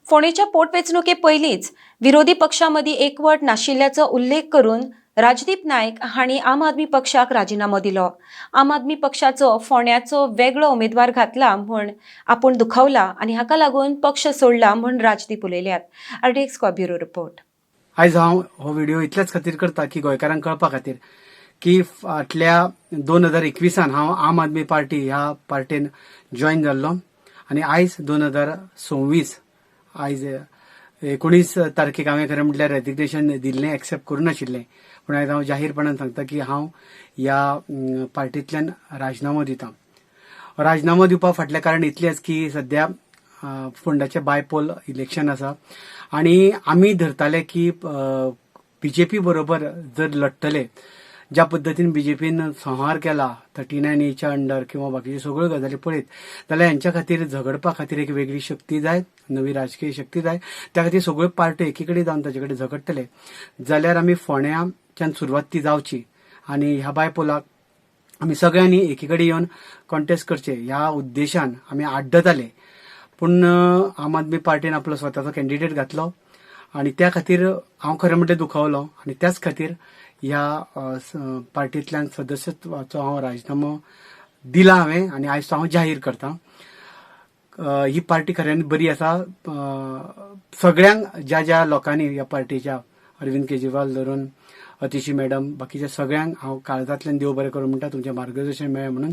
फोंडेच्या पोटवेंचणुके पयलींच विरोधी पक्षां मदीं एकवट नाशिल्ल्याचो उल्लेख करून राजदीप नायक हांणी आम आदमी पक्षाक राजिनामो दिलो. आम आदमी पक्षाचो फोंड्याचो वेगळो उमेदवार घातला म्हूण आपूण दुखावला आनी हाका लागून पक्ष सोडला म्हूण राजदीप उलयल्यात. RDX bureau report. आयज हांव हो व्हिडिओ इतल्याच खातीर करता की गोंयकारांक कळपा खातीर की फाटल्या 2021 हांव आम आदमी पार्टी ह्या पार्टेन जॉयन जाल्लो आनी आयज 2026, आयज 19 तारखेक हांवें खरें म्हटल्यार रेजिग्नेशन दिल्लें, एक्सेप्ट करूं नाशिल्लें, पूण आयज हांव जाहीरपणान सांगता की हांव ह्या पार्टींतल्यान राजिनामो दितां. राजिनामो दिवपा फाटलें कारण इतलेंच की सद्या फोंडाचें बायपोल इलेक्शन आसा आनी आमी धरताले की बीजेपी बरोबर जर लडटले, ज्या पद्दतीन बीजेपीन संहार केला 39 एच्या अंडर किंवा बाकीच्यो सगळ्यो गजाली पळयत जाल्यार हेंच्या खातीर झगडपा खातीर एक वेगळी शक्ती जाय, नवी राजकीय शक्ती जाय. त्या खातीर सगळ्यो पार्ट्यो एकी कडेन जावन ताचे कडेन झगडटले जाल्यार आमी फोंड्याच्यान सुरवात ती जावची आनी ह्या बायपोलाक आमी सगळ्यांनी एकी कडेन येवन कॉन्टेस्ट करचे ह्या उद्देशान आमी आड्डताले. पूण आम आदमी पार्टीन आपलो स्वताचो कॅन्डिडेट घातलो आनी त्या खातीर हांव खरें म्हणल्यार दुखावलो आनी त्याच खातीर ह्या पार्टींतल्यान सदस्यत्वाचो हांव राजिनामो दिला हांवें आनी आयज तो हांव जाहीर करता. ही पार्टी खऱ्यांनी बरी आसा. सगळ्यांक ज्या ज्या लोकांनी ह्या पार्टीच्या अरविंद केजरीवाल धरून अतिशी मॅडम बाकीच्या सगळ्यांक हांव काळजांतल्यान देव बरें करूं म्हणटा, तुमचें मार्गदर्शन मेळ्ळें म्हणून.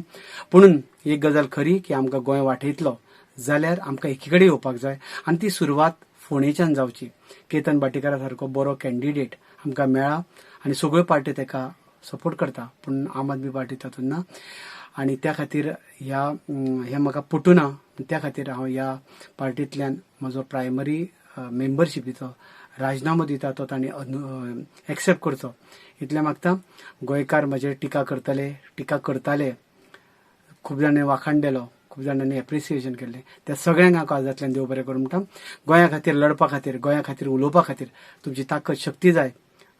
पुणून एक गजाल खरी की आमकां गोंय वाटयतलो जाल्यार आमकां एकी कडेन येवपाक जाय आनी ती सुरवात फोंडेच्यान जावची. केतन भाटीकारा सारको बरो कॅन्डिडेट आमकां मेळ्ळा आनी सगळ्यो पार्टी ताका सपोर्ट करता, पूण आम आदमी पार्टी तातूंत ना आनी त्या खातीर ह्या हें म्हाका पटूना. त्या खातीर हांव ह्या पार्टींतल्यान म्हजो प्रायमरी मेंबरशिपीचो राजिनामो दिता, तो तांणी एक्सेप्ट करचो इतलें मागता. गोंयकार म्हजेर टिका करतले, टिका करताले, खूब जाणांनी वाखाण दिलो, खूब जाणांनी एप्रिसिएशन केल्लें, त्या सगळ्यांक हांव काळजांतल्यान देव बरें करूं म्हणटा. गोंया खातीर लडपा खातीर, गोंया खातीर उलोवपा खातीर तुमची ताकद शक्ती जाय.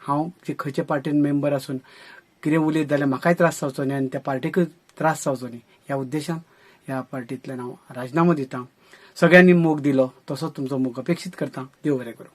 हांव खंयचे पार्टीन मेंबर आसून कितें उलयत जाल्यार म्हाकाय त्रास जावचो न्ही आनी त्या पार्टीकूय त्रास जावचो न्ही ह्या उद्देशान ह्या पार्टींतल्यान हांव राजिनामो दितां. सगळ्यांनी मोग दिलो तसोच तुमचो मोग अपेक्षीत करता. देव बरें करूं.